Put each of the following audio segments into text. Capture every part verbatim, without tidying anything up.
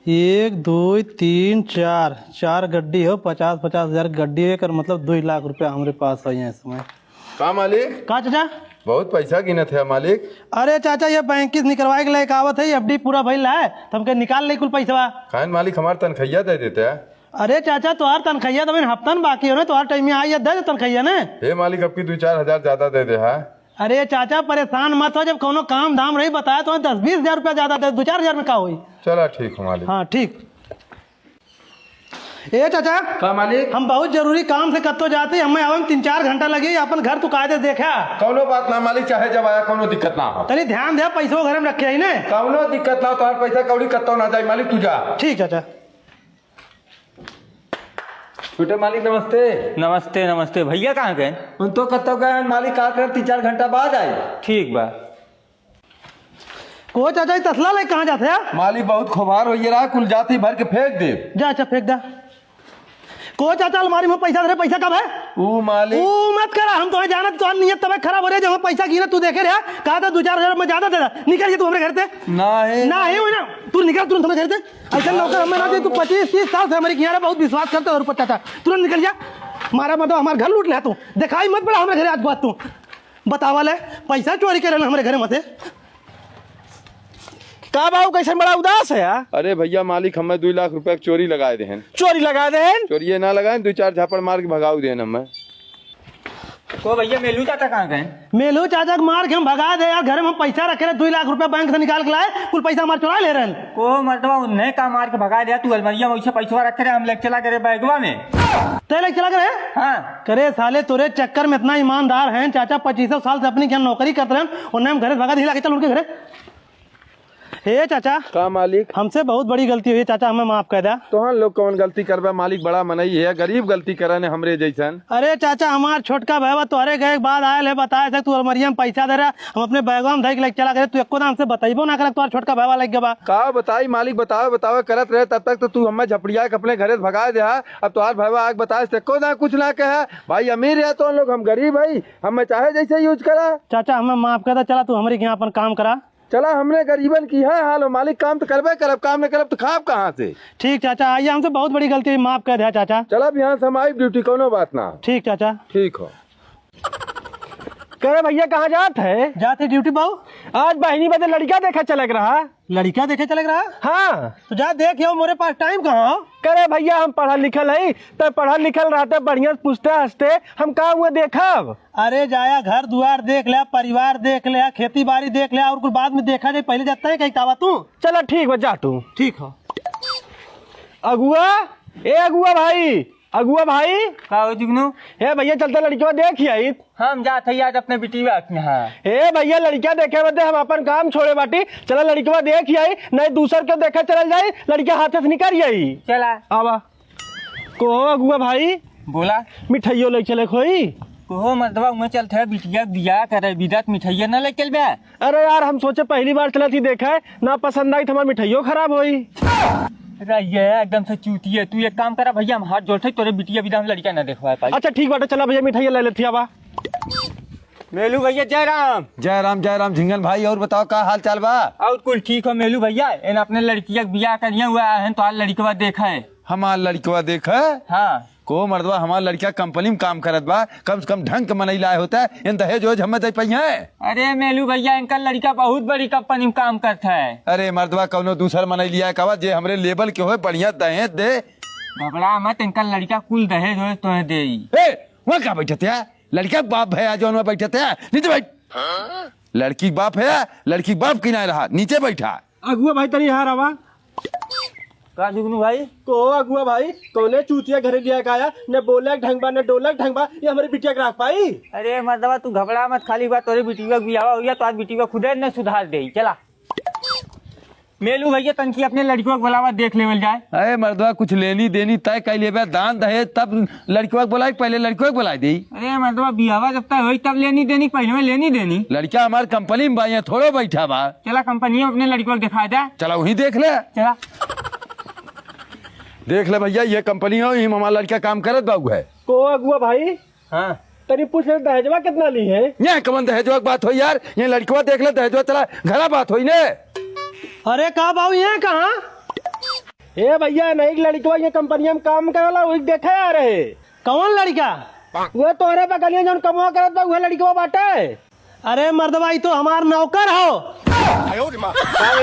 एक, दुइ, तीन, चार, चार गड्डी हो, पचास पचास हजार गड्डी हो, एकर मतलब दुइ लाख रुपया हमरे पास है इस समय। का मालिक? का चाचा? बहुत पैसा गिनत है मालिक। अरे चाचा, ये बैंक से निकलवाए के लेके आवत है, एफ डी पूरा भइल है, तो हमके निकाल ले कुल पैसवा। काहे न मालिक, हमार तनखैया दे देते हैं। अरे चाचा, तोहार तनखैया तो अभी हफ्तन बाकी हो ना, तोहार टाइम में आई है, दे दे तनखैया ने। हे मालिक, अब की दुइ चार हजार ज्यादा दे दे है। अरे चाचा, परेशान मत हो, जब कौनो काम धाम रही बताया तो दस बीस हजार रुपया ज्यादा दे, दुइ चार हजार में का होई? चला ठीक हो मालिक। हाँ ठीक। ए चाचा, का मालिक? हम बहुत जरूरी काम से कत्तो जाते, हमें आवे में तीन चार घंटा लगी, अपन घर तू कायदे देखा। कौनो बात ना मालिक, चाहे जब आया कौनो दिक्कत ना हो। तनी ध्यान दे, पैसो घर में रखे ही ने। कौनो दिक्कत ना हो, तोहार पैसा कौड़ी कत्तो ना जाए मालिक, तू जा। ठीक चाचा। छोटे मालिक नमस्ते। नमस्ते, नमस्ते। भइया कहाँ गए? उन तो कत्तो गए हैं मालिक, का करब, तीन चार घंटा बाद आए। ठीक बा। को चाचा, ई तसला ले कहाँ जात है? मालिक बहुत खोभार होइए रहा, कुल जाती भर के फेंक दे। जा, अच्छा, फेंक दा। को चाचा, अलमारी में पैसा धरे, पैसा कब है? ऊ मालिक। ऊ मत करा, हम तोहे जानत, तोहार नियत तबे खराब हो रहे, जब हम पैसा गिनत तू देखे रहे, कहा था दुइ चार हजार में ज्यादा दे रहा। निकल जा तू हमरे घर से। ना है। ना है, वो ना, तू निकल तुरंत हमरे घर से। ऐसा नौकर हमें ना दे, तू पच्चीस तीस साल से हमारे किनारे बहुत विश्वास करते हो, और चाचा, तुरंत निकल जा। मारा मत, हमारे घर लूट ले तू, दिखाई मत पड़ा हमारे घर आज बात तू। बतावा ले, पैसा चोरी करे ना हमरे घरे में से। का बाबू, कैसन बड़ा उदास है यार? अरे भइया, मालिक हमें दुइ लाख रुपया के चोरी लगाए देहन। चोरी लगाए देहन? चोरिये ना लगाए, दुइ चार झापड़ मार के भगाऊ देहन हमें। को भइया, मेलू चाचा कहाँ गए? मेलू चाचा के मार के हम भगा दे यार, घरे में हम पैसा रखे रहे, दुइ लाख रुपया बैंक से निकाल के लाए, कुल पैसा हमार चुरा ले रहे हैं। को मर्दवा, उन्हें का मार के भगा दिया? तू अलमारिया में वैसे पैसा रखे रहे, हम लेके चला गए बैगवा में। ते लेके चला गए? हाँ। करे साले, तोरे चक्कर में इतना ईमानदार हैं चाचा, पच्चीसों साल से अपनी क्या नौकरी करते रहे, उन्हें हम घरे से भगा दिला के चल उनके घरे। हे चाचा, का मालिक? हमसे बहुत बड़ी गलती हुई चाचा, हमें माफ कर द्या। तोहन लोग कौन गलती करबे मालिक, बड़ा मनई है, गरीब गलती करे ने हमरे जैसन। अरे चाचा, हमार छोटका भैया तोहरे गए के बाद आयल है, बताए थे तू अलमरिया में पैसा धरे, हम अपने बैगवा में धइ के लेके चला गए, तू एको दाम से बतइबो ना करत तोहर छोटका भैया लग गवा। का बताई मालिक, बतावे बतावे करत रहे, तब तक तो तू हमें झपड़िया के अपने घरे से भगा दे हा। अब तोहार भैया आके बताए से एको दाम कुछ ना कहे। भाई अमीर है तो लोग, हम गरीब है, हमें चाहे जैसे यूज करा। चाचा हमें माफ कर दे, चला तू हमरे के यहाँ अपन काम करा। चला, हमरे गरीबन की है हाल हो मालिक, काम तो करबे करब, काम न करब तो खाब कहाँ से? ठीक चाचा, आइए, हमसे बहुत बड़ी गलती हुई, माफ कर द्या चाचा। चला, बिहान से हम आइब ड्यूटी, कौनो बात ना। ठीक चाचा। ठीक हो। करे भइया, कहाँ जात है? जात है ड्यूटी बाबू। आज बहिनी बदे लड़िका देखे चलक रहा। लड़िका देखे चलक रहा? हाँ। तो जा देख आओ, मोरे पास टाइम कहाँ हो? करे भइया, हम पढ़ल लिखल हई, त पढ़ल लिखल रहते बढ़िया से पूछते हंसते, हम का हुए देखब? अरे जाया, घर दुआर देख ले, परिवार देख ले, खेती बाड़ी देख ले, और कुछ बाद में देखा जाए, पहले जाता है कहीं कावा तू। चला ठीक बा, जा तू। ठीक हो। अगुआ, ए अगुआ भाई, अगुआ भाई। का हो जुगनू? हे भइया, चलते लड़िकवा देख आई। हम जात हई आज अपने बिटिया के यहाँ। हे भइया, लड़िका देखे बदे हम अपन काम छोड़े बाटी, चला लड़िकवा देख आई, नहीं दूसर के देखे चलल जाई, लड़िका हाथे से निकल जाई। चला। आवा। को हो अगुआ भाई? बोला। मिठाइयो ले चले खोई? को हो मर्दवा, उमे चलत है बिटिया के बियाह करे, बिदा त मिठाइया न ले चलबे? अरे यार, हम सोचे पहली बार चलत ही देखा है, ना पसंद आई तो हमार मिठाइयो खराब होई। अरे ये एकदम से चूतिया, तू एक काम करा भइया, हम हाथ जोड़ते तोरे बिटिया बिदा हम लड़िका ना देखवा पाई। अच्छा ठीक बाटे, चला भइया मिठाइया ले लेती आवा। मेलू भइया जय राम। जय राम, जय राम झिंगन भाई, और बताओ का हाल चाल बा? और कुल ठीक हो मेलू भइया, इन अपने लड़किया के बियाह करिया हुआ है तो आज लड़िकवा देखा है। हमार लड़िकवा देखा है? हाँ। को मर्दवा, हमार लड़िका कंपनी में काम करत बा, कम से कम ढंग के मनई लाए होता, इन दहेज ओहेज हमें दे पाई है? अरे मेलू भइया, इनका लड़िका बहुत बड़ी कंपनी में काम करता है। अरे मर्दवा, कौनो दूसर मनई लिया का बा, जे हमरे लेवल के होए, बढ़िया दहेज दे। घबरा मत, इनका लड़िका कुल दहेज ओहेज तोहे देई। ए, वहाँ का बैठत है? लड़िका के बाप है, आज वहाँ बैठत है, नीचे बैठ। लड़की के बाप है, लड़की के बाप की ना रहा, नीचे बैठा। अगुआ भाई, तनी यहाँ आवा। का जुगनू भाई? को अगुआ भाई, कौने चूतिया घरे लिया के आया, न बोले ढंग बा, न डोले ढंग बा, ये हमरे बिटिया के राख पाई? अरे मर्दवा, तू घबरा मत, खाली बात तोरे बिटिया के बियाह हुआ, तो आज बिटिया खुदे न सुधार दे। चला। मेलू भइया, तनकी अपने लड़िकवा के बुलावा, देख लेवल जाए। अरे मर्दवा, कुछ लेनी देनी तय कर लेबे, दान दहेज, तब लड़िकवा के बुलाई, पहले लड़िकवा के बुलाई दे। अरे मर्दवा, बियाहवा जब तय होई, तब लेनी देनी, पहले में लेनी देनी। लड़िका हमार कंपनी में बा, यहाँ थोड़ो बैठा बा। चला, कंपनी में अपने लड़िकवा के दिखा दे। चला, वहीं देख ले। चला। देख ले भइया, ये कंपनी हो, इही में हमार लड़िका काम करत बा, उ है। को अगुआ भाई, हाँ। तनी पूछ ले, दहेजवा कितना ली है? ये कवन दहेजवा के बात होई यार? ये लड़िकवा देख ले, दहेजवा चला, घरा बात होई ने। अरे का बाबू, ये कहाँ? ए भइया, नहीं लड़िकवा ये कंपनिया में काम करला, वही देखे आ रहे। कौन लड़िका? वो तोहरे बगलिया जौन कमवा करत बा, उहे लड़िकवा बाटे। अरे मर्दवा, ई तो हमार नौकर हो। का भइया,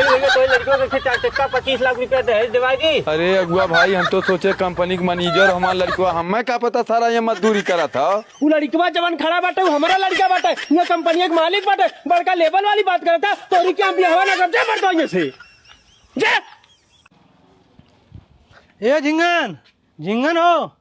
भइया, तोहरे लड़िकवा के फिर चार चक्का पच्चीस लाख रुपया दहेज देवाई दी? अरे अगुआ भाई, हम तो सोचे कंपनी के मैनेजर हमार लड़िकवा, हमें का पता सारा ये मजदूरी करत ह। उ लड़िकवा जवन खड़ा बाटे, उ हमारा लड़िका बाटे, ये कंपनी के मालिक बाटे, बड़का लेवल वाली बात करता। तोरी क्या बियाहवा ना करते मर्दवा ये से। जा। ए झिंगन, झिंगन हो,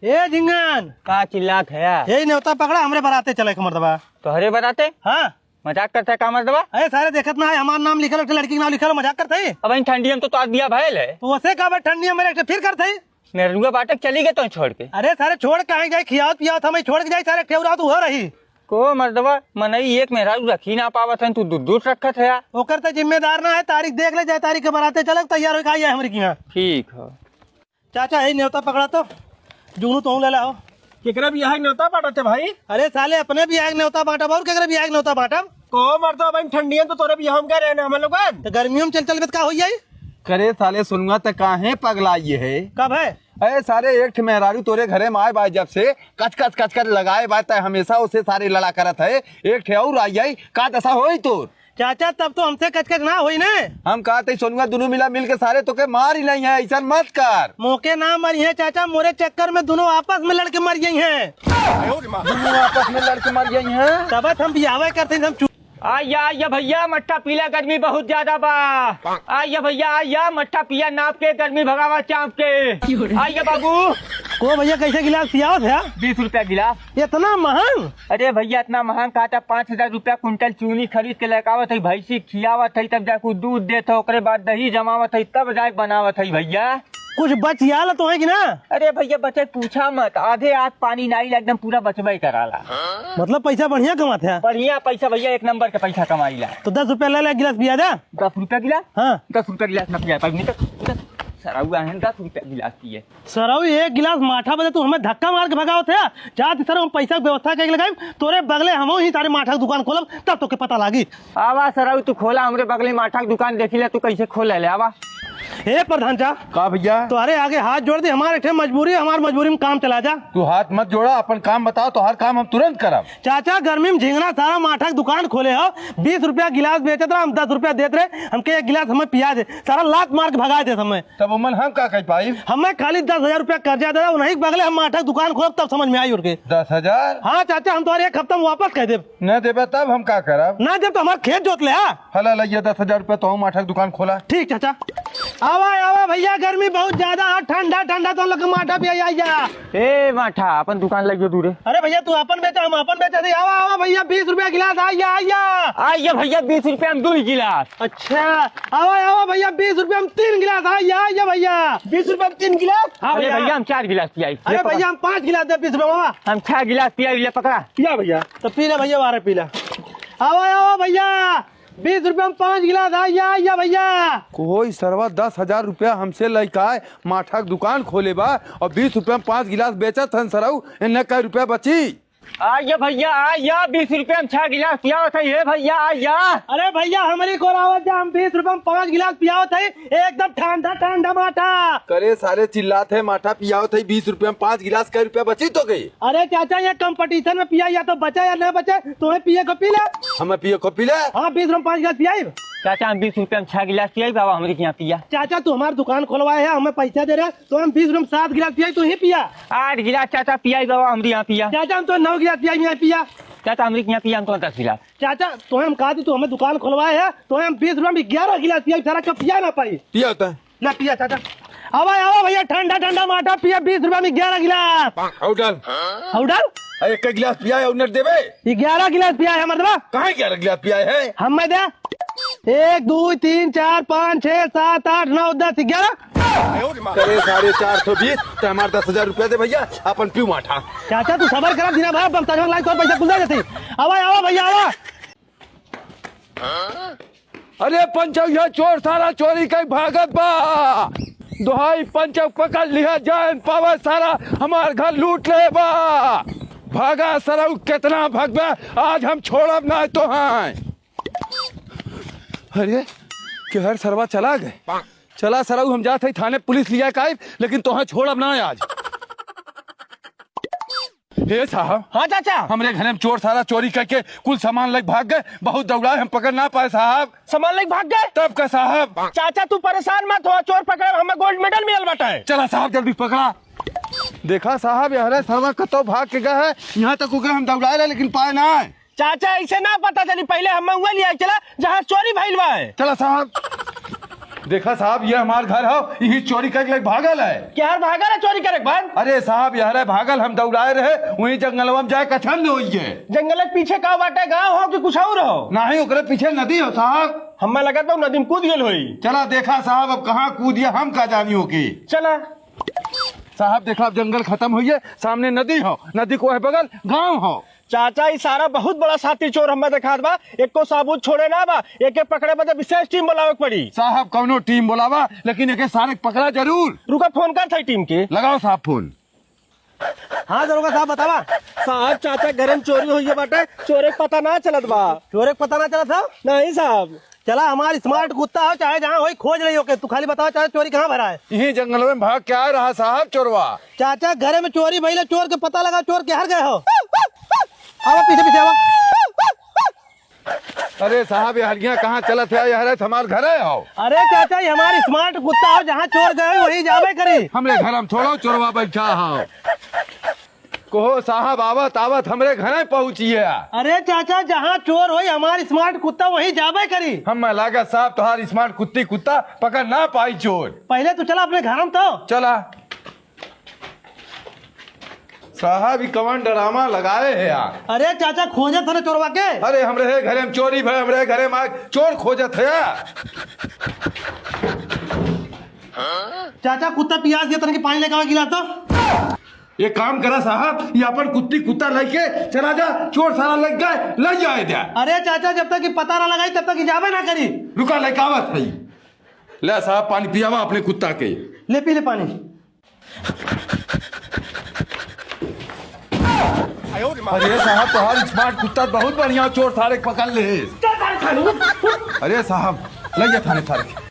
ए झिंगन। का चिल्लात है यार? ए नेवता पकड़ा, हमरे बराते चले के मर्दवा। तोहरे बराते? हाँ। मजाक करता है का मर्दवा? अरे सारे देखत ना है, हमार नाम लिखल, एक लड़की के नाम लिखल, मजाक करता है। अब इन ठंडी में तो तोर बियाह भयल है। तो उसे का भाई ठंडी में मेरे फिर करता है। मेहरुआ बाटे चली गए तो छोड़ के। अरे सारे छोड़ काहे जाए, खियावत पियावत हमें छोड़ के जाए, सारे ठेवरा तो हो रही। को मर्दवा, मनई एक मेहरारू रखी ना पावत हन, तू दू दू रखत है। ओकर त जिम्मेदार ना है, तारीख देख ले, जाए तारीख के बराते चलक, तैयार होके आई है हमरे किहाँ। ठीक है। चाचा, यही नेवता पकड़ा तो, जुगनू तोहू ले ला हो। केकरा बियाह के नेवता बांटत है भाई? अरे साले, अपने बियाह के नेवता बांटब और केकरा बियाह के नेवता बांटब? को मर्दवा, भाई ठंडियन तो तोरे बियाह में गए रहे ना हम लोगन। तो गर्मियों में चल चल बे त का हो जाई? करे साले सोनुआ, त काहे पगलाई है? कब है? अरे सारे, एक ठे मेहरारू तोरे घरे में आए बाय जब से, कच कच कच कच लगाए बाय, तय हमेशा उसे सारे लड़ा करत है। एक ठे और आई जाई, का दशा होई तोर? चाचा, तब तो हमसे कच कच ना होई ने। हम कहत ही सोनुआ, दुनू मिला मिल के सारे तोके मार ही नहीं है, ऐसा मत कर। मोके ना मरी है चाचा, मोरे चक्कर में दुनू आपस में लड़के मर गई हैं। दुनू आपस में लड़के मर गई हैं। तब हम बियाह करते हैं, हम चुप। आइया, आइया भइया, मट्ठा पीला, गर्मी बहुत ज्यादा बा। आइया भइया, आइया, मट्ठा पिया नाप के, गर्मी भगावा चाँप के। आइया बाबू। को भइया, कैसे गिलास पियावत है? बीस रुपया गिलास। इतना महंग? अरे भइया, इतना महंग का था, पाँच हजार रुपया कुंटल चूनी खरीद के लेकावत है, भैंसी खियावत है, तब जाके दूध देत है, ओकरे बाद दही जमावत है, तब जाके बनावत है भइया। कुछ बच याल तो है कि ना? अरे भइया, बचे पूछा मत, आधे आध पानी नाई ला, एकदम पूरा बचबे कराला। मतलब पैसा बढ़िया कमात है? बढ़िया पैसा भइया, एक नंबर के पैसा कमाईला। तो दस रुपया ले ले, गिलास पिया दे। दस रुपया गिलास? हाँ। दस रुपया गिलास ना पिया पाई, नहीं तो, तो सराऊ आए हैं, दस रुपया गिलास पिए। सराऊ, एक गिलास माठा बदे तू हमें धक्का मार के भगावत है। जा ती सर, हम पैसा के व्यवस्था करके लगाई, तोरे बगले हम ही सारे माठा के दुकान खोलब, तब तोके पता लागी। आवा सराऊ, तू खोला हमरे बगले माठा के दुकान, देखी ले तू कैसे खोले ले, आवा। ए प्रधान चा। का भइया? तोहरे आगे हाथ जोड़ दी, हमारे ठे मजबूरी, हमार मजबूरी में काम चला जा। तू हाथ मत जोड़ा, अपन काम बताओ, तोहार काम हम तुरंत करब। चाचा, गर्मी में झिंगना सारा माठा के दुकान खोले हो, बीस रुपया गिलास बेचत रहा, हम दस रुपया देत रहे, हमके एक गिलास हमें पिया दे, सारा लात मार के भगा दे हमें। तब ओमन हम का कह पाई? हमें खाली दस हजार रुपया कर्जा दे रहा, उन्हीं के बगले हम माठा के दुकान खोलब, तब समझ में आई उनके। दस हजार? हाँ चाचा, हम तोहरे एक हफ्ता में वापस कह देब। न देबे तब हम का करब? ना देब तो हमार खेत जोत ले, हाँ। हला लइया दस हजार रुपया, तो हम माठा के दुकान खोला। ठीक चाचा। आवा, आवा भइया, गर्मी बहुत ज्यादा है, ठंडा ठंडा तो लोग माठा पिया, आइया। ए माठा, अपन दुकान लग जो दूरे। अरे भइया, तू अपन बेचा, हम अपन बेचा दे। आवा, आवा भइया, बीस रुपया गिलास, आइया, आइया। आइया भइया, बीस रुपया में दो ही गिलास। अच्छा, आवा, आवा भइया, बीस रुपया में तीन गिलास, आइया, आइया भइया। बीस रुपया में तीन गिलास? हाँ अरे भइया। भइया, हम चार गिलास पियाई। अरे भइया, हम पाँच गिलास दे, बीस रुपया में। हम छह गिलास पियाई, ले पकड़ा। पिया भइया। तो पी ले भइया, बारह पी ले। आवा, आवा भइया, बीस रुपया में पाँच गिलास, आइया, आइया भइया। कोई सरवा दस हजार रुपया हमसे लइका है, माठा के दुकान खोले बा और बीस रुपया में पाँच गिलास बेचत हन सरऊ, इन्हें कै रुपया बची? आइया भइया, आइया, बीस रुपया में छह गिलास पियावत है, हे भइया, आइया। अरे भइया, हमरी को आवत जा, हम बीस रुपया में पाँच गिलास पियावत है, एकदम ठंडा ठंडा माठा। करे सारे चिल्लात है, माठा पियावत है, बीस रुपया में पाँच गिलास, कै रुपया बची तो गई? अरे चाचा, ये competition में पिया या तो बचे या ना बचे, तुम्हें पिए को पी ले। हमें पिए को पी ले? हाँ, बीस रुपया में पाँच गिलास पियाई। चाचा, हम बीस रुपया में छह गिलास पियाई, बाबा, हमरे के यहाँ पिया। चाचा, तू हमार दुकान खोलवाए है, हमें पैसा दे रहे, तो हम बीस रुपया में सात गिलास पियाई, तू ही पिया। आठ गिलास चाचा पियाई, बाबा, हमरे यहाँ पिया। चाचा, हम तो नौ गिलास पियाई, यहाँ पिया। चाचा, हमरे के यहाँ पिया, हम तो दस गिलास। चाचा, तो हम कहा थी, तू हमें दुकान खोलवाए है, तो हम बीस रुपया में ग्यारह गिलास पियाई, सारा कब पिया ना पाई। पिया होता है। ना पिया चाचा। आवा, आवा भइया, ठंडा ठंडा माठा पिया, बीस रुपया में ग्यारह गिलास। और डाल। और डाल? अरे, एक गिलास पिया है, उन्नट देबे। ये ग्यारह गिलास पिया है, मर्दवा। कहाँ ग्यारह गिलास पिया है? हम मैं दे। एक, दो, तीन, चार, पाँच, छः, सात, आठ, नौ, दस, ग्यारह। करे सारे चार सौ बीस, तो हमार दस हजार रुपया दे भइया, अपन पीऊ माठा। चाचा, तू सबर करा, दिना भर बम तजंग लाई, तोर पैसा कुल दे देती। आवा, आवा भइया, आवा। अरे पंचऊ, यह चोर सारा चोरी कई भागत बा। दोहाई पंचऊ, पकड़ लिहा जाए, पावे सारा हमार घर लूट ले बा। भागा सरऊ, कितना भगबे, आज हम छोड़ब ना तो हैं। अरे, केहर सरवा चला गए। चला सरऊ, हम जात हई थाने, पुलिस लिया के आइब, लेकिन तोहे छोड़ब ना आज। हे साहब। हाँ चाचा। हमरे घरे में चोर सारा चोरी करके कुल सामान लेके भाग गए, बहुत दौड़ाए, हम पकड़ ना पाए साहब। सामान लेके भाग गए? तब का साहब। चाचा तू परेशान मत हो, चोर पकड़े में हमें गोल्ड मेडल मिलल बाटे। चला साहब जल्दी पकड़ा। देखा साहब, यहरे सरवा कतौ भाग के गए है, यहाँ तक ओके हम दौड़ाए रहे लेकिन पाए ना है। चाचा ऐसे ना पता चली, पहले हम उहे लिया चला जहाँ चोरी भइल बा। चला साहब। देखा साहब, ये हमार घर हौ, यही चोरी करके लेके भागल है। केहर भागल है चोरी करे के बाद? अरे साहब, यहरे भागल, हम दौड़ाए रहे, वही जंगलवा में जाए कछन होइए। जंगल के पीछे का बाटे, गाँव हौ कि कुछ और हौ? नाही, ओकरे पीछे नदी हौ साहब। हमें लगत बा नदी में कूद गेल होई। चला देखा साहब, अब कहाँ कूदिए हम का जानी ओके। चला। साहब देखा, अब जंगल खतम होइए, सामने नदी हौ, नदी के ओह बगल गाँव हौ। चाचा, ई सारा बहुत बड़ा साथी चोर हमें देखात बा, एको साबूत छोड़े ना बा, एके पकड़े बदे विशेष टीम बुलावे के पड़ी। साहब कौनो टीम बुलावा, लेकिन एके सारे के पकड़ा जरूर। रुका, फोन करत हई टीम के। लगाओ साहब फोन। हाँ दरोगा साहब, बतावा। साहब, चाचा घरे में चोरी होइए बाटे, चोरे के पता ना चलत बा। चोरे के पता ना चलत हौ? नहीं साहब। चला, हमार स्मार्ट कुत्ता हौ, चाहे जहाँ होई खोज लेई ओके। तू खाली बतावा, चाचा चोरी कहाँ भरा है? यही जंगल में भाग के आए रहा साहब चोरवा। चाचा घरे में चोरी भइले, चोर के पता लगा, चोर केहर गए हौ? आवा पीछे पीछे आवा। अरे साहब, ये हलिया कहाँ चलत है? यहरे हमार घरे हौ। अरे चाचा, ये हमार स्मार्ट कुत्ता हौ, जहाँ चोर गए वही जाबे करी। हमरे घर में थोड़ो चोरवा बैठा हौ। कहो साहब, आवत आवत हमरे घरे पहुँचिए। अरे चाचा, जहाँ चोर होई, हमार स्मार्ट कुत्ता वही जाबे करी। हमें लागत साहब, तोहार स्मार्ट कुत्ती कुत्ता पकड़ ना पाई चोर। पहले तू चला अपने घर में तो। चला। साहब, ई कवन ड्रामा लगाए है यार? अरे चाचा, खोजत है ना चोरवा के। अरे, हमरे घरे में चोरी भय, हमरे घरे में आग, चोर खोजत है यार। चाचा, कुत्ता पियास दिया, तनके पानी लेके आवा गिलास तो। एक काम करा साहब, ये अपन कुत्ती कुत्ता लेके चला जा, चोर सारा लग गए, ले जाए जा। अरे चाचा, जब तक कि पता ना लगाई तब तक कि जाबे ना करी। रुका, लेके आवत है। ले साहब, पानी पियावा अपने कुत्ता के। ले पी ले पानी। अरे साहब, तोहार स्मार्ट कुत्ता बहुत बढ़िया, चोर सारे के पकड़ ले। अरे साहब, ले जा थाने सारे के।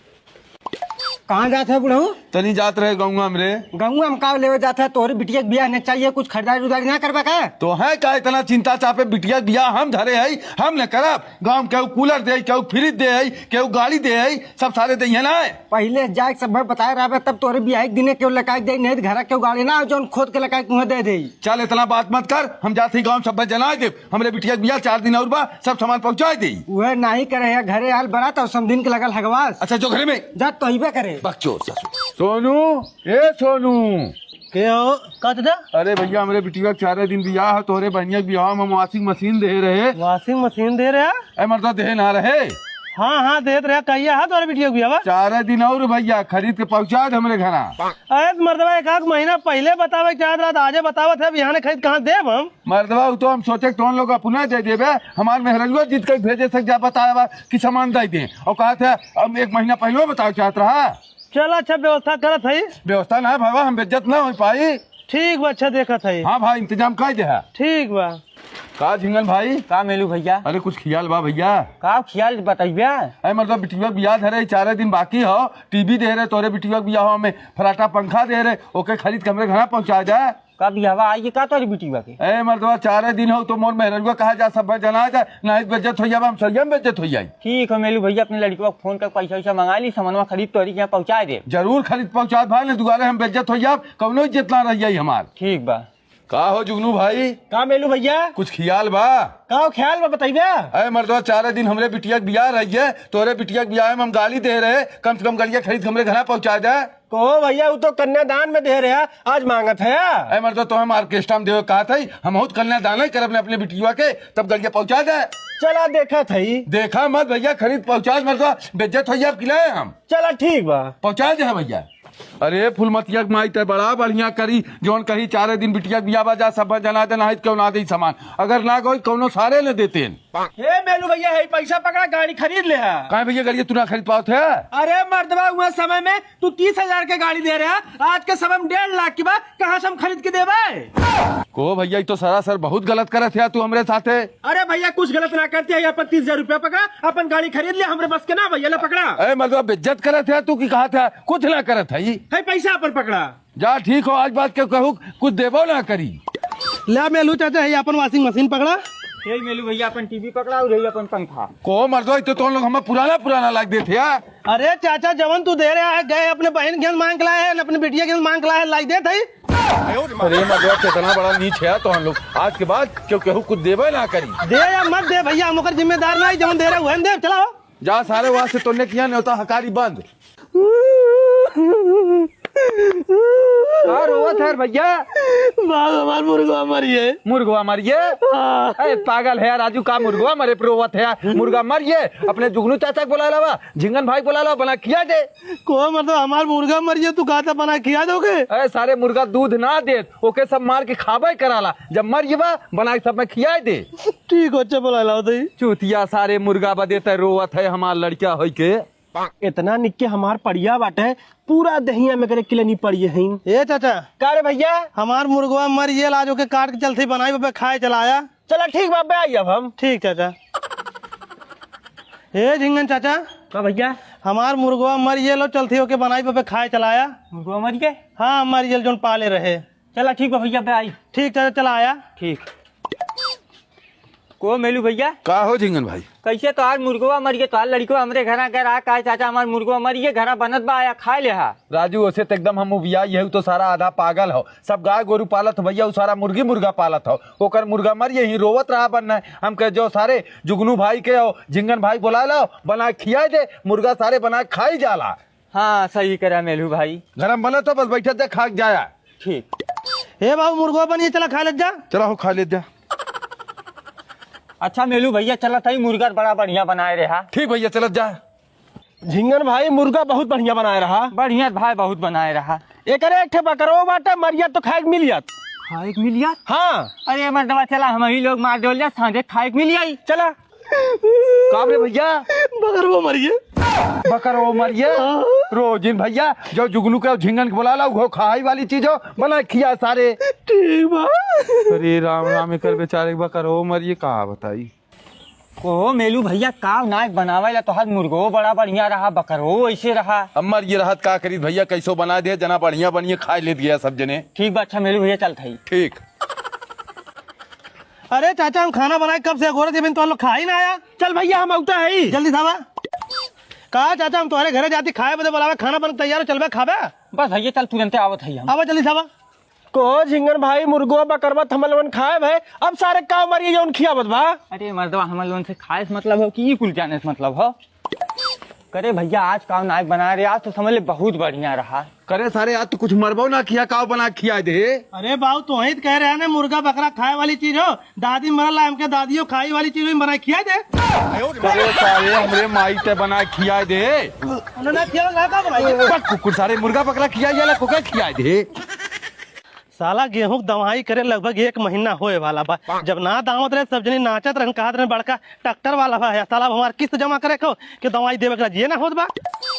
कहाँ जात है बुढ़ऊ? तनी जात रहे गौवा में रे। गौवा में का लेवे जात है? तोहरी बिटिया के बियाह ने चाहिए, कुछ खरीदारी उदारी ना करबा का? तो है का इतना चिंता चापे? बिटिया के बियाह हम धरे है, हम न करब। गाँव केहू कूलर दे, केहू फ्रिज दे, केहू गाड़ी दे, सब सारे दे है ना। पहिले जाए के सब बताए रहबे, तब तोहरे बियाह के दिने केहू लकाई दे, नहीं तो घर केहू गाड़ी ना, जौन खोद के लकाई तुम्हें दे दे। चल इतना बात मत कर, हम जात ही गाँव सब जनाए दे। हमरे बिटिया के बियाह चार दिन और बा, सब सामान पहुँचाए दे। उहे नाही करे है, घरे आल बरात और समधिन के लगल हगवास। अच्छा, जो घरे में। जा तो अइबे करे। बकचोद ससुर। सोनू, ए सोनू। के हो? का दादा? अरे भैया, हमरे बिटिया के चारे दिन बियाह है, तोहरे बहनिया के बियाह में हम washing machine दे रहे। Washing machine दे रहे? ए मर्दा, दे ना रहे। हाँ, हाँ, देत रहे। कहिया है तोहरे बिटिया के बियाह? चारे दिन और भैया, खरीद के पहुँचा दे हमरे घरा। अरे तो मर्दवा, एक आध महीना पहिले बतावे के चाहत रहत, आजे बतावत है, बिहाने खरीद कहाँ देब हम? मर्दवा, उ तो हम सोचे कि तोहन लोग अपने दे देबे, हमार मेहररुआ जीत के भेजे से जा बतावा कि सामान दे दे, और कहा था हम एक महीना पहिले बतावे चाहत रहा। चल अच्छा, व्यवस्था करत हई। व्यवस्था ना भवा, हम बेइज्जत ना हो पाई। ठीक बा, अच्छा देखत हई। हाँ भाई, इंतजाम कर दे है। ठीक बा। का झिंगन भाई? का मेलू भैया? अरे कुछ खियाल बा भैया? का खियाल बतइबे? अरे मतलब बिटिया बियाह धरे, चारे दिन बाकी हो, टीवी दे रहे तोरे बिटिया बियाह में, फराटा पंखा दे रहे, ओके खरीद के हमरे घरा पहुँचा जाए। का बियाहवा आई का तोरी बिटिया के? ए मर्दवा, चारे दिन हो तो मोर मेहररुआ कहा जा, सब जना जा, नहीं बेइज्जत हो जाबा, हम सही में बेइज्जत हो जाई। ठीक हो मेलू भैया, अपने लड़कवा के फोन कर पैसा वैसा मंगा ली, सामानवा खरीद तोरी के यहाँ पहुँचा दे। जरूर खरीद पहुँचा भाई, ने दुआरे हम बेइज्जत हो जाब, कौनो इज्जत ना रह जाई हमार। ठीक बा। का हो जुगनू भाई? का मेलू भैया? कुछ खियाल बा? का हो खियाल बा, बताइबे? अरे मर्दवा, चारे दिन हमरे बिटिया के बियाह रही है, तोरे बिटिया के बियाह में हम गाड़ी दे रहे, कम से कम गड़िया खरीद के हमरे घरा पहुँचा दे। कहो भैया, उ तो कन्यादान में दे रहे, आज मांगत है। अरे मर्दवा, तो हम ऑर्केस्ट्रा में देवे कहा था, हम बहुत कन्यादान ही करब अपने, अपने बिटिया के, तब गड़िया पहुँचा दे। चला देखा था। देखा मत भैया, खरीद पहुँचा मर्दवा, बेइज्जत हो जाब कि नहीं हम। चला ठीक बा। पहुँचा दे भैया। अरे फुलमतिया के माई, तै बड़ा बढ़िया करी, जौन कही चारे दिन बिटिया के बियाह बा, जा सब जना दे, नाहीं त केहू ना दे सामान। अगर ना गई, कौनो सारे न देते। हे मेलू भैया, हे पैसा पकड़ा, गाड़ी खरीद ले है। काहे भैया, गाड़ी तू ना खरीद पावत है? अरे मर्दवा, हुआ समय में तू तीस हजार के गाड़ी दे रहा, आज के समय में डेढ़ लाख की बा, कहाँ से हम खरीद के देबे? को भैया, ई तो सरासर बहुत गलत करत है तू हमरे साथे। अरे भैया, कुछ गलत ना करते हैं, अपन तीस हजार रुपया पकड़ा, अपन गाड़ी खरीद ले, हमरे बस के ना भैया, ले पकड़ा। अरे मर्दवा, बेइज्जत करत है तू कि कहत है, कुछ ना करत है ई। है पैसा अपन पकड़ा। जा ठीक हो, आज बाद के कहू कुछ देबो ना करी। ले मेलू चाचा, है अपन washing machine पकड़ा। हे मेलू भैया, अपन टीवी पकड़ा और हे अपन पंखा। को मर्दवा, ई तो तुम लोग हमें पुराना पुराना लाग देते यार। अरे चाचा, जवन तू दे रहा है, गए अपने बहन के मांग के लाए है, अपने बिटिया के मांग के लाए है, लाई देत है। अरे मर्दवा, कितना बड़ा नीच है तो हम लोग। आज के बाद क्यों केहू कुछ देबे ना करी। दे या मत दे भैया, हम ओकर जिम्मेदार ना है, जवन दे रहा है, वहन दे, चला हो। जा सारे, वहाँ से तोने किया न्योता हकारी बंद। का रोवत है भैया? बाप, हमार मुर्गवा मरिए। मुर्गवा मरिए? हाँ। अरे पागल है राजू, का मुर्गवा मरे पे रोवत है? मुर्गा मरिए, अपने जुगनू चाचा के बुला लावा, झिंगन भाई के बुला लावा, बना खिया दे। को मतलब हमार मुर्गा मरिए, तू कहता बना खिया दोगे? अरे सारे, मुर्गा दूध ना देत, ओके सब मार के खाबे कराला। जब मर जेबा, बना के सब में खिया दे। ठीक हो, अच्छा बुला लाओ दही। चूतिया सारे, मुर्गा बदे तै रोवत है हमार लड़का होई के। इतना निक के हमार पड़िया बाटे, पूरा दहिया में करे किलनी पड़िए हैं। ए चाचा। का रे भैया? हमार मुर्गवा मर ये, लाज ओके काट के चलते बनाई बबे खाए चलाया। चला ठीक बा, बे आई अब हम। ठीक चाचा। ए झिंगन चाचा। का भैया? हमार मुर्गवा मर ये, लो चलते ओके बनाई बबे खाए चलाया। मुर्गवा मर गए? हाँ, मर ये जौन पाले रहे। चला ठीक बा भैया, बे आई। ठीक चाचा, चला आया। ठीक। को मेलू भैया? का हो झिंगन भाई? कैसे तोहार मुर्गवा मर गए, तोहार लड़िकवा हमरे घरा गए रहा, का चाचा हमार मुर्गवा मर गए, घरा बनत बा, आया खाए ले हा। राजू, ओसे त एकदम हम उबियाई है, उ तो सारा आधा पागल हो, सब गाय गोरू पालत हो भैया, उ सारा मुर्गी मुर्गा पालत हो, ओकर मुर्गा मर गए ही रोवत रहा बन है। हम कहे जो सारे जुगनू भाई के हो, झिंगन भाई बुला लो, बना के खिया दे, मुर्गा सारे बना के खाई जाला। हाँ, सही करा मेलू भाई। गरम बनत हो, बस बैठत जा, खा के जाया। ठीक। ए बाबू, मुर्गवा बनिए, चला खा ले जा। चला हो, खा ले जा। अच्छा मेलू भैया, चलत हई, मुर्गा बड़ा बढ़िया बनाए रहा। ठीक भैया, चलत जा। झिंगन भाई, मुर्गा बहुत बढ़िया बनाए रहा। बढ़िया भाई, बहुत बनाए रहा। एकरे एक ठे बकरो बाटे, मरिया तो खाए के मिल जात। खाए के मिल जात? हाँ। अरे मर्दवा, चला हम ही लोग मार देवल जा, सांझे खाए के मिल जाई। चला। का रे भैया? बकरवा मरिए। बकरवा मरिए? हाँ। रोजिन भैया, जो जुगनू के झिंगन के बुला ला, वो खाई वाली चीज हो, बना खिया सारे। ठीक बा। अरे राम राम, एकर बेचारे के बकरवा मरिए, का बताई। ओहो मेलू भैया, का नाक बनावे ला, तोहार मुर्गो बड़ा बढ़िया रहा, बकरो ऐसे रहा। अब मर ये रहत का करीत भैया, कैसो बना दे, जना बढ़िया बढ़िया खाए लेत गया सब जने। ठीक बा, अच्छा मेलू भैया, चलत हई। ठीक। अरे चाचा, हम खाना बनाए कब से अगोरत, ये बिन तो हम लोग खा ही ना आया। चल भैया, हम औता है। जल्दी से आवा। का चाचा, हम तुम्हारे घरे जाती खाए बदे बुलावे, खाना बन के तैयार हो, चलबे खाबे? बस भैया, चल तुरंते आवत है हम। आवा जल्दी से आवा। को झिंगन भाई, मुर्गो बकरवा त हमन लोगन खाए भे, अब सारे काव मरिए जौन खियावत बा। अरे मर्दवा, हमन लोगन से खाए से मतलब हो कि ई कुल जाने से मतलब हो? करे भैया, आज काव नाक बनाए रे, आज तो समझ ले बहुत बढ़िया रहा। करे सारे, आज तो कुछ मरबो ना किया, काव बना के खिया दे। अरे बाऊ, तो ही तो कह रहे हैं ना, मुर्गा बकरा खाए वाली चीज हो, दादी मरल है, हमके दादियो खाई वाली चीज हो, बना के खिया दे। करे सारे, हमरे माई ते बना के खिया दे। उन्होंने खिया ना, का बनाई? बक कुकुर सारे, मुर्गा बकरा खिया जाला, को क्या खिया दे? साला गेहूं के दवाई करे लगभग एक महीना होए वाला बा। जब ना दावत रहे, सब जनी नाचत रहन, कहत रहन, "बड़का ट्रैक्टर वाला बा है।" साला अब हमार किस्त जमा करे को कि दवाई देवे के राजी ना होत बा।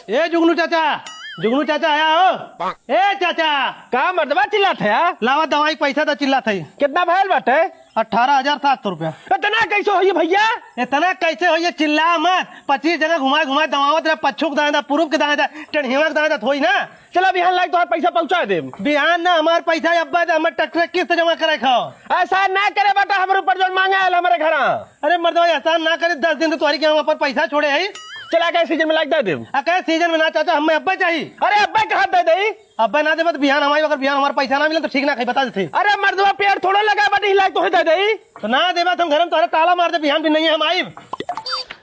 ए जुगनू चाचा, जुगनू चाचा आया हो। ए चाचा। का मर्दवा चिल्लात है यार? लावा दवाई पैसा दा, चिल्लात है। कितना भयल बाटे? अठारह हजार सात सौ रुपया। इतना कैसे होइए भैया? इतना कैसे होइए, चिल्ला मत। पच्चीस जना घुमाए घुमाए दवावत रहे, पच्छू के दाएं दा, पूरब के दाएं दा, टेढ़िया के दाएं दा, होई ना। चला बिहान लाइक तोहार पैसा पहुंचा देम। बिहान ना, हमार पैसा अब्बा दे, हमार ट्रैक्टर किस्त जमा करे खाओ। ऐसा ना करे बेटा, हमरे ऊपर जौन मांगे आयल हमरे घरा। अरे मर्दवा, एहसान ना करे, दस दिन तो तोहरी के हम अपन पैसा छोड़े हई। चला के सीजन में लाइक दे देम। आ कहे सीजन में ना चाचा, हमें अब्बा चाहिए। अरे अब्बा कहाँ दे देई? अब्बा ना देबा तो बिहान हम आइब, अगर बिहान हमार पैसा ना मिले तो ठीक ना खाई, बता देते। अरे मर्दवा, पेड़ थोड़ो लगा बा, नहीं लाइक तोहे दे देई। तो ना देबा तो हम घर में तोहरे ताला मार दे, बिहान भी नहीं हम आइब।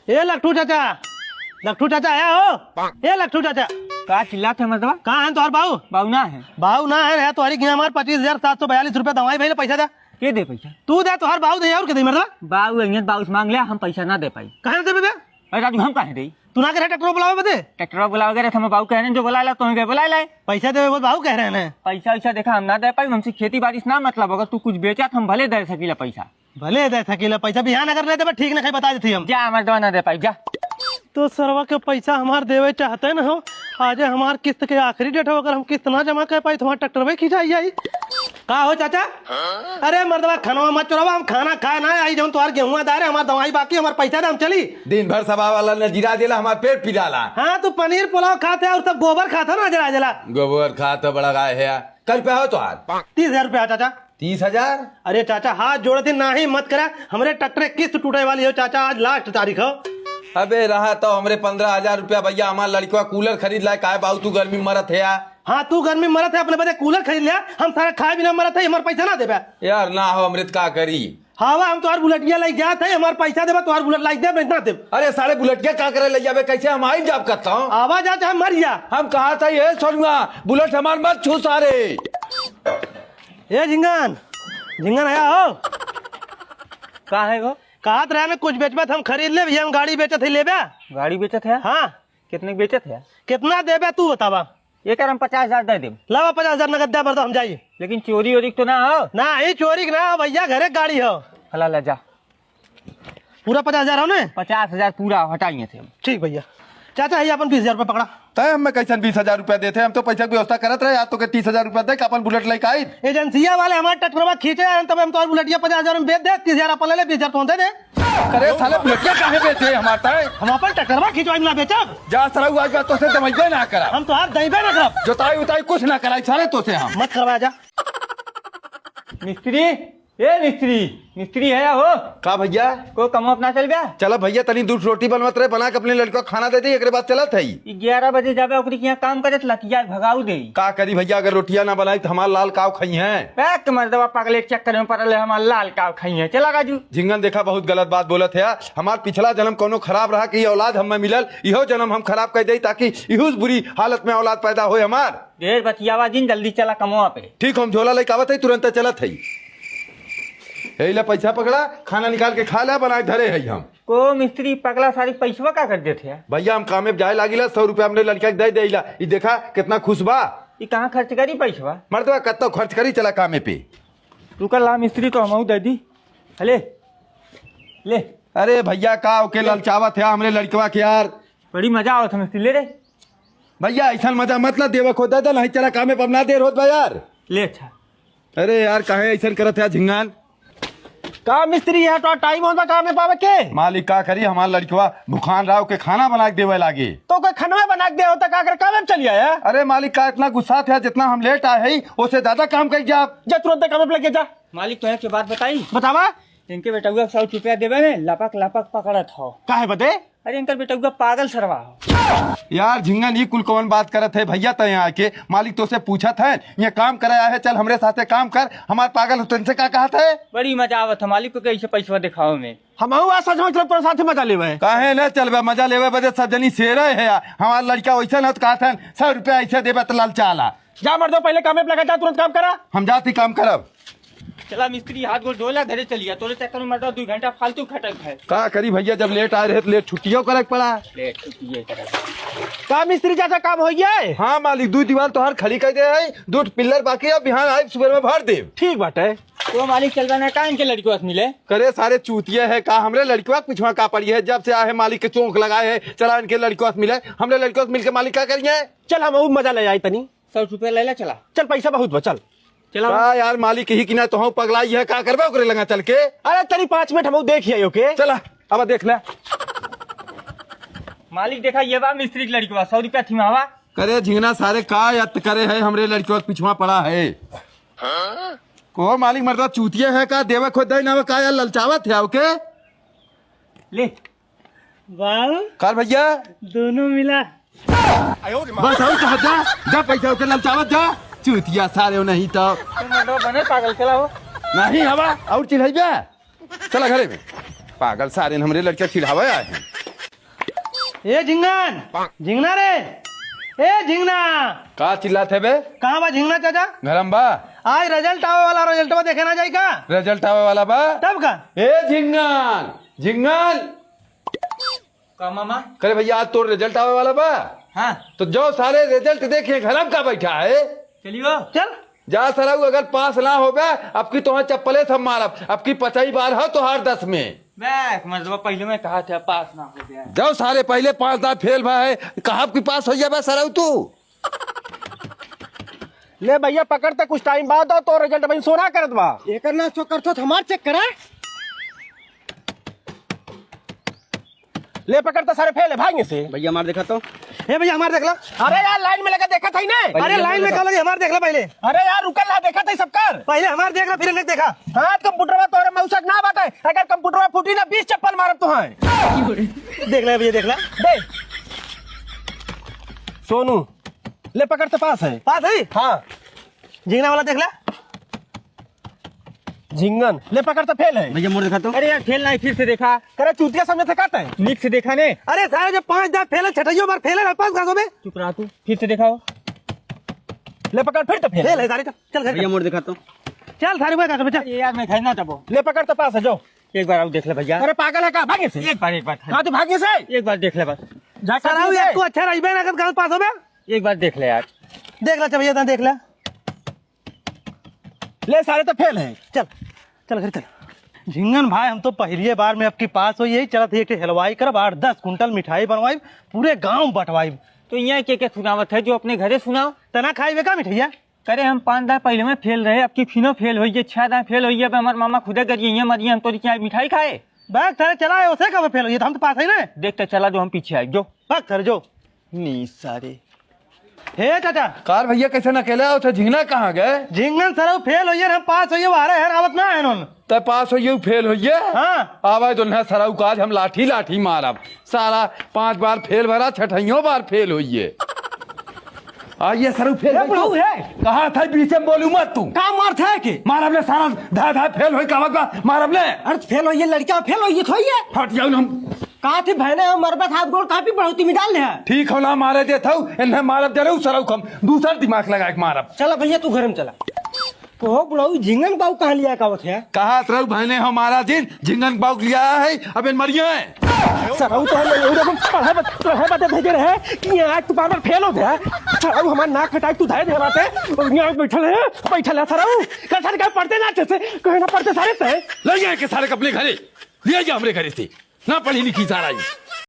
ए लखटू चाचा, लखटू चाचा आया हो? ए लखटू चाचा। का चिल्लात है मर्दवा? कहाँ है तोहर बाऊ? बाऊ ना है। बाऊ ना है, है तोहरी के हमार पच्चीस हजार सात सौ बयालीस रुपया दवाई भइल, पैसा दे। के दे पैसा? तू दे, तोहर बाऊ दे, और के दे मर्दवा? बाऊ अइहन, बाऊ से मांग ले, हम पैसा ना दे पाई। काहे ना देबे बे? अरे राजू, हम काहे देई? तू ना कहे ट्रैक्टर बुलावे बदे? ट्रैक्टर बुलावे गए रहे, हम बाबू कह रहे हैं, जो बुलाए ला, तुम्हें के बुलाए लाए। पैसा देवे बोल, बाबू कह रहे हैं। पैसा वैसा देखा, हम ना दे पाई, हमसे खेती बारिश ना मतलब, अगर तू कुछ बेचा तो हम भले दे सकीला पैसा। भले दे सकीला पैसा, बिहान अगर नहीं देबे, ठीक नहीं, बता देती हम। जा, हमारे दवा ना दे पाई, जा। तो सरवा के पैसा हमार देवे चाहते न हो, आज हमार किस्त के आखिरी डेट हो, अगर हम किस्त ना जमा कर पाई तो हमार ट्रैक्टर भाई खींचा आई। का हो चाचा? अरे मर्दवा, खाना मत चोरावा, हम खाना खाए ना आई, जौन तुम्हार गेहूं दार है, हमार दवाई बाकी, हमार पैसा दे, हम चली। दिन भर सभा वाला नजीरा देला, हमार पेट पिराला। हाँ, तू पनीर पुलाव खाते और सब गोबर खाता ना, जरा जला। गोबर खाता बड़ा गाय है। कल पे हो तो आज। तीस हजार रुपया चाचा। तीस हजार? अरे चाचा, हाथ जोड़े थे, ना ही मत करा, हमरे ट्रैक्टर किस्त टूटे वाली हो चाचा, आज लास्ट तारीख हो। अबे रहा तो हमरे पन्द्रह हजार रुपया भैया, हमार लड़कवा कूलर खरीद लाए, काहे बाबू तू गर्मी में मरत है यार? हाँ, तू गर्मी में मरत है, अपने बदे कूलर खरीद लिया, हम सारा खाए बिना मरत है, हमार पैसा ना देबे। यार ना हो अमृत, का करी? हाँ, हम तोहार बुलेटिया लाइक जात है, हमार पैसा देबे, तोहार बुलेट लाइक देब, नहीं ना देब। अरे सारे बुलेटिया का करे ले जाबे, कैसे हम आई जाब करता हूँ? आवा जा चाहे मर जा। हम कहा था ये सोनुआ, बुलेट हमार मत छू सारे। ए झिंगन, झिंगन आया हो? का है गो? कहत रहे में कुछ बेचबे त हम खरीद लेब, ये हम गाड़ी बेचत है लेबे। गाड़ी बेचत है? हाँ। कितने के बेचत है? कितना देबे तू बतावा। ये कर हम पचास हजार दे देब। लावा पचास हजार नगद दे, मर्द हम जाई। लेकिन चोरी ओरी तो ना हो? ना, ही चोरी के ना हो भैया, घरे गाड़ी हो। हला ले जा। पूरा पचास हजार हो ने? पचास हजार पूरा हटाइए थे हम। ठीक भैया। चाचा, है अपन बीस हजार रुपया पकड़ा। तय हमें कैसन बीस हजार रुपया देते, हम तो पैसा की व्यवस्था करत रहे, आज तो के तीस हजार रुपया दे के अपन बुलेट लेके आई। एजेंसिया वाले हमारे ट्रैक्टरवा खींचे आए, तब हम तोहर बुलेटिया पचास हजार में बेच दे, तीस हजार अपन ले ले, बीस हजार तो दे दे। अरे साले बुलेटिया काहे बेचे हमार तय? हम अपन ट्रैक्टरवा खींचवाई ना बेचब। जा सरऊ, आज बात तो से दवाइबे ना करा। हम तोहार दइबे ना करब। जोताई उताई कुछ ना कराई सारे तो से हम। मत करवा जा। मिस्त्री, ए मिस्त्री, मिस्त्री है हो? का भैया? को कमो अपना चल बे। चला भैया, तनी दूध रोटी बनवत रहे, बना के अपने लड़का खाना दे दे, एकरे बाद चलत है। ई ग्यारह बजे जाबे, ओकरी के यहाँ काम करे, लतिया भगाऊ दे। का करी भैया, अगर रोटिया ना बनाई तो हमार लाल काव खाई हैं। पैक मर्दवा पागले चक्कर में पड़ल है, हमार लाल काव खाई हैं। चला राजू। झिंगन देखा, बहुत गलत बात बोलत है। हमार पिछला जन्म कोनो खराब रहा कि ये औलाद हमें मिलल, इहो जन्म हम खराब कर दे ताकि इहुस बुरी हालत में औलाद पैदा होए हमार। ढेर बतियावा जिन, जल्दी चला कमवा पे। ठीक, हम झोला लेके आवत है, तुरंत चलत है। यही ले पैसा पकड़ा, खाना निकाल के खा ले, बनाए धरे है हम। को मिस्त्री पगला सारी पैसवा का कर देते हैं? भैया हम कामे पे जाए लागिला, सौ रुपया हमने लड़का के दे देला। ई देखा कितना खुश बा। ई कहाँ खर्च करी पैसवा? मर्दवा कत्तो खर्च करी, चला कामे पे। रुका ला मिस्त्री तो हमहू दे दी। ले, ले। अरे भैया का ओके ललचावत है हमरे लड़कवा के यार। बड़ी मजा आवत है मिस्त्री, ले रे। भैया ऐसा मजा मत ला, देवे को दे दे, नहीं चला कामे पर ना देर होत बा यार। ले अच्छा। अरे यार काहे ऐसा करत है झिंगान? का मिस्त्री है तो टाइम होता कामे पावे के? मालिक का करी, हमार लड़कवा भुखान रहा, ओके खाना बना के देवे लागे। तो कोई खाना बना के दे होता का कर कामे पे चली आया? अरे मालिक का इतना गुस्सा था, जितना हम लेट आए हैं, उससे ज्यादा काम कर जा। जा तुरंत कामे पे लगे जा। मालिक तो है के बात बताई? बतावा। इनके बेटउआ सौ रुपया देवे में लपक लपक पकड़त हो। काहे बदे? अरे इनकर बेटउआ पागल सरवा हो। यार झिंगन ई कुल कौन बात करत है भैया, तय यहाँ आके मालिक तो से पूछत है, ये काम कराया है, चल हमरे साथे काम कर, हमार पागल हो तुमसे का कहत है? बड़ी मजा आवत है मालिक को कैसे पैसवा दिखाओ में। हम आऊ आज सच में चलब तोरे साथे मजा लेवे। काहे ना चलबे मजा लेवे बदे, सब जनी शेरे है यार। हमार लड़का वैसे ना तो कहत है सौ रुपया ऐसे देबे तो ललचाला। जा मर्दो पहले कामे पे लगा, जा तुरंत काम करा। हम जाती काम करब। चला मिस्त्री, हाथ गोड़ धोला, घरे चलिया। तोरे चक्कर में मर्दवा दुइ घंटा फालतू खटक है। का करी भैया, जब लेट आए रहे तो लेट छुट्टियों करे के पड़ा। लेट छुट्टियों करे। का मिस्त्री चाचा, काम हो गया है? हाँ मालिक, दुइ दीवार तोहार खड़ी कर दे है, दो पिल्लर बाकी है, बिहान आए सुबह में भर दे। ठीक बात है। तो मालिक चल बा ना का इनके लड़कवा से मिले? करे सारे चूतिया है का, हमरे लड़कवा के पिछवा का पड़ी है, जब से आए है मालिक के चौंक लगाए है, चला इनके लड़कवा से मिले, हमरे लड़कवा से मिलके मालिक का करिए? चल हम और मजा ले जाए तनी। सौ रुपया ले ले, चला। चल, पैसा बहुत बा, चल। चला। का यार, मालिक ही कि ना, तोहू पगलाई है, का करबे ओकरे लगा चल के? अरे, तनी पाँच मिनट हमहू देख आइयो के। चला, अब देख ले। मालिक, देखा, ये बा मिस्त्री के लड़कवा, सौ रुपया थिमावा। करे झिंगना सारे, का यत करे है, हमरे लड़कवा के पिछवा पड़ा है। को मालिक, मर्दा चूतिया है का, देवे खोद दे ना, का यार, ललचावत है ओके? ले, बाऊ, कर भैया। दोनों मिला। बस और कहा जा, जा पैसा उठे ललचावत जा। चूतिया सारे हो नहीं तो। तुम लोग बने पागल, चला हो। नहीं हवा, और चिढ़ाई बे। चला घरे में। पागल सारे ने हमरे लड़का चिढ़ावे आए हैं। ए झिंगन, झिंगना रे, ए झिंगना। का चिल्लात है बे? कहाँ बा झिंगना चाचा? घरम बा। आज रिजल्ट आवे वाला, रिजल्टवा देखे ना जाई का? रिजल्ट आवे वाला बा? तब का? ए झिंगन, झिंगन। का मामा? करे भैया, आज तोर result आवे वाला बा। हाँ। तो जो सारे result देखे घर में का बैठा है। चलियो। चल। जा सरऊ, अगर पास ना होबे, अब की तोहार चप्पले से मारब, अब की पचाई बार हो तोहार दस में। बे, मर्दवा, पहिले मैं कहा था पास ना हो गया। जाओ सारे, पहिले पाँच दाँव फेल भा है, कहा अब की पास हो जाबे सरऊ तू। ले भैया, पकड़ त, कुछ time बाद दो, तो result भाई सोना करत बा। एकर ना सो करत हो, हमार check करा। ले पकड़ त, सारे फेल है, भाग यहाँ से। भैया हमार देखा तो। हे भैया हमार देख ला। अरे यार, line में लगा देखा था ही नहीं। अरे line में का लगे, हमार देख ला पहिले। अरे यार, रुकल रहा, देखा था ही सबकर। पहिले हमार देख ला, फिर इन्हें देखा। हाँ, computer में तोरे मौसक ना बाटे। अगर computer में फूटी ना, बीस चप्पल मारब तुहां। देख ले भैया, देख ला। दे। सोनू, ले पकड़ त, पास है। पास है? हाँ। झिंगना वाला देख ले। झिंगन, ले पकड़ त, फेल है। भैया मोर देखा तो। अरे यार, फेल नहीं, फिर से देखा। करे चूतिया समझे थे, कहते हैं। नीक से देखा ने। अरे सारे, जब पांच दाँव फेल है, छठइयो बार फेल है, पास कहाँ से बे? चुप रहा तू, फिर से देखाओ। ले पकड़, फिर तो फेल। फेल है सारे, चल, चल घर भैया चल। मोर देखा तो। चल सारे, भाई घर में चल। अरे यार, मैं घर ना तबो। ले पकड़ त, पास है, जाओ। एक बार आओ, देख ले भैया। अरे पागल है का? भागे से। एक बार, एक बार। कहाँ तू भागे से? एक बार देख ले बस। जा कर सराऊ आओ यार, से। तू अच्छा रहिबे ना, कल पास होबे। एक बार देख ले यार। देख ले, चल भैया, तहाँ देख ले। ले, सारे तो फेल है। चल, चल घर चल। झिंगन भाई, हम तो पहलिए बार में अब की पास होई, यही चलत ही एक ठे हलवाई करब, आठ दस कुंटल मिठाई बनवाई, पूरे गांव बंटवाई। तो यहाँ के के सुनावत है, जो अपने घरे सुनाओ। तना खाई बे का मिठाइया? करे हम पाँच दाँव पहले में फेल रहे, अब की फिनो फेल होइए, छह दाँव फेल होइए, अब हमार मामा खुदे गरिए, ये मरिए, हम तोरी क्या मिठाई खाए? भाग थारे, चला है, उसे कब फेल होइए, तो हम तो पास है ना। देख तो चला, जो हम पीछे आए, जो। भाग थारे, जो। नी सारे। हे चाचा। कार भैया, कैसे न अकेले आओ थे? झिंगना कहाँ गए? झिंगन सरऊ फेल होइए, हम पास होइए, वो आ रहे हैं, आवत ना है उन। तै पास होइए, फेल होइए? हाँ। आवे तो न सरऊ का आज हम लाठी लाठी मारब। साला पांच बार फेल भरा, छठइयों बार फेल होइए। आ ये सरऊ फेल ए भई बुढ़ऊ तू। है। कहा था बीच में बोलू मत तू। का मार था के? मारब ले सारा, धाय धाय फेल होई कावत बा, मारब ले। अरे फेल होइए लड़का, फेल होइए थोइए। हट जाओ ना हम। कहा थे बहने हम मरबे हाथ गोड़ कापी बढ़ौती में डाल ले है। ठीक हो ना मारे दे था, इन्हें मारब दे रहे सरऊ कम। दूसर दिमाग लगा के मारब। चला भैया तू घर में चला। ओहो बुढ़ऊ, झिंगन बाऊ कहाँ लिया का होत है? कहा तरऊ भाई ने हमारा दिन झिंगन बाऊ लिया है, अब इन मरिया है। सरऊ तो हम लोग पढ़े बत-, पढ़े बते भेजे रहे कि आज तू बार बार फेल हो गया। सरऊ हमार नाक कटाई तू धरे दे बाटे। और यहाँ बैठल है, बैठल है सरऊ। कल सारे कहीं पढ़ते ना अच्छे से, कहीं ना पढ़ते सारे से। ले जाए के सारे के अपने घरे, ले जा हमरे घरे से। ना पढ़ी लिखी सारा ही।